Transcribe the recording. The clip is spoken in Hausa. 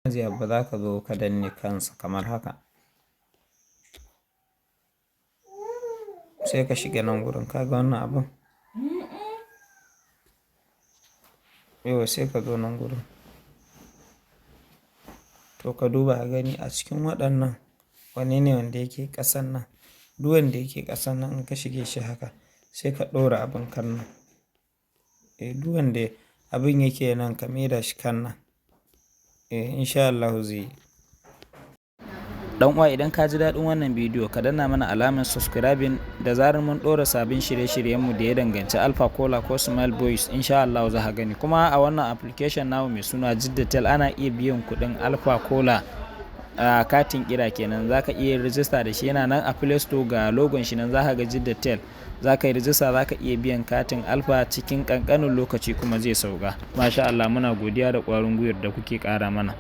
Zai abu za ka zo ka danne kansa kamar haka. Sai ka shiga nan gurin, ka ga wannan abun? Yauwa, sai ka zo nan gurin. To, ka duba ka gani a cikin waɗannan wanne ne wanda yake ƙasan nan. Duk wanda yake ƙasan nan, in ka shige shi haka, sai ka ɗora abin kan nan. Eh, duk wanda abin yake nan, ka maida shi kan nan. Eh, in sha Allahu zai yi. Dan uwa, idan ka ji daɗin wannan bidiyo, ka danna mana alamar subscribing. Da zarar mun ɗora sabbin shirye-shiryenmu da ya danganci Alpha Caller ko Smile Voice, insha Allah za ka gani. Kuma a wannan application namu mai suna Jiddatel, ana iya biyan kuɗin Alpha Caller, a katin kira kenan. Za ka iya rijista da shi, yana nan a Play Store, ga logon shi nan, za ka ga Jiddatel. Za ka yi rijista, za ka iya biyan katin Alpha cikin ƙanƙanin lokaci kuma zai sauka. Masha Allah, muna godiya da ƙwarin gwiwar da kuke ƙara mana.